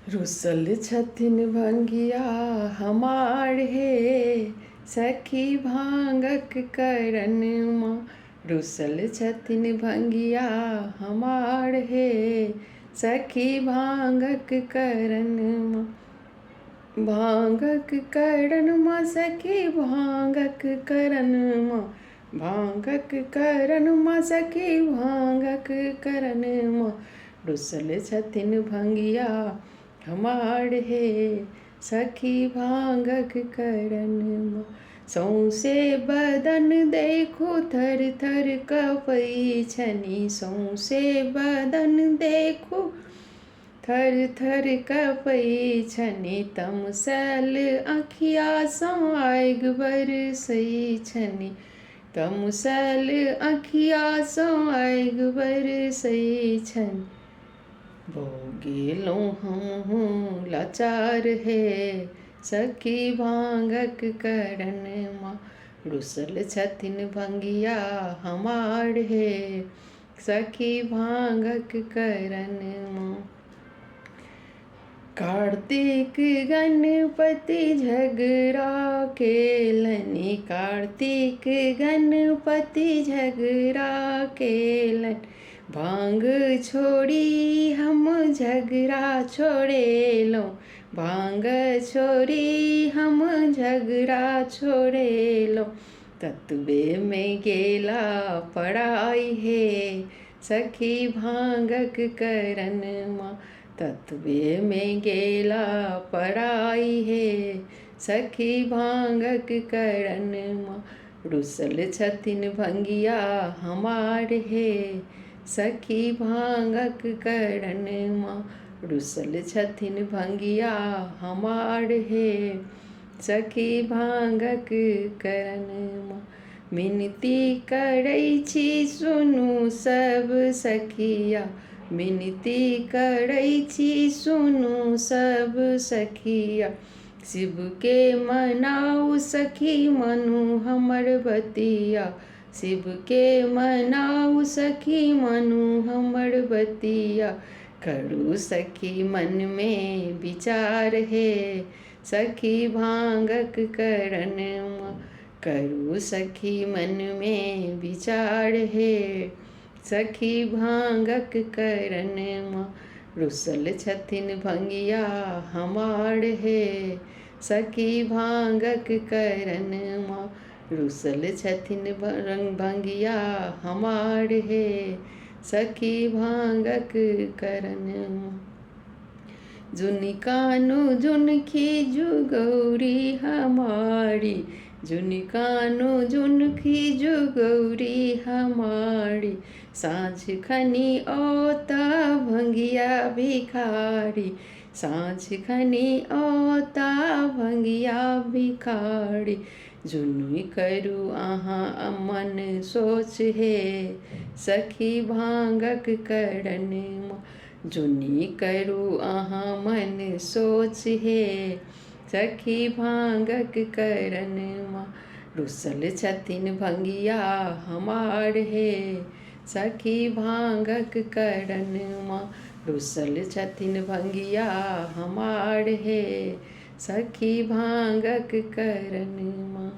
रुसल छथिन भंगिया हमार हे सखी भाँगक करणमा। रुसल छथिन भंगिया हमार हे सखी भाँगक करणमा। भाँगक करणमा सखी भाँगक करणमा। भाँगक करणमा सखी भाँगक करणमा। रुसल छथिन भंगिया हमार हे सखी भाँगक करणमा। सौँसे बदन देखू थर थर कँपै छनि। सौँसे बदन देखू थर थर कँपै छनि। तमसायल अँखियासँ आगि बरसै छनि। तमसायल अँखियासँ आगि बरसै छनि। भऽ गेलहुँ हमहूँ लाचार हे सखी भाँगक करणमा। रुसल छथिन भंगिया हमार हे सखी भाँगक करणमा। कार्तिक गणपति झगड़ा केलनि। कार्तिक गणपति झगड़ा केलनि। भाँग छोड़ि हम झगड़ा छोड़ेलहुँ। भाँग छोड़ि हम झगड़ा छोड़ेलहुँ। ततबेमे गेला पड़ाइ हे सखी भाँगक करणमा। ततबेमे गेला पड़ाइ हे सखी भाँगक करणमा। रुसल छथिन भंगिया हमार हे सखी भाँगक करणमा। रुसल छथिन भंगिया हमार हे सखी भाँगक करणमा। मिनती करै छी सुनू सब सखिया। मिनती करै छी सुनू सब सखिया। शिवके मनाउ सखी मनु हमर बतिया। शिवके मनाउ सखी मनु हमर बतिया। करू सखी मनमे विचार हे सखी भाँगक करणमा। करू सखी मनमे विचार हे सखी भाँगक करणमा। रुसल छथिन भंगिया हमार हे सखी भाँगक करणमा। रुसल छथिन भंगिया हमार हे सखी भाँगक करणमा। जुनि कानू जुनि खीजू गौरी हमारी। जुनि कानू जुनि खीजू गौरी हमारी। साँझ खनी औता भंगिया भिखारी। साँझ खनी औता भंगिया भिखारी। जुनि करू अहाँ मन सोच हे सखी भाँगक करणमा। जुनि करू अहाँ मन सोच हे सखी भाँगक करणमा। रुसल छथिन भंगिया हमार हे सखी भाँगक करणमा। रुसल छथिन भंगिया हमार हे सखी भाँगक करणमा।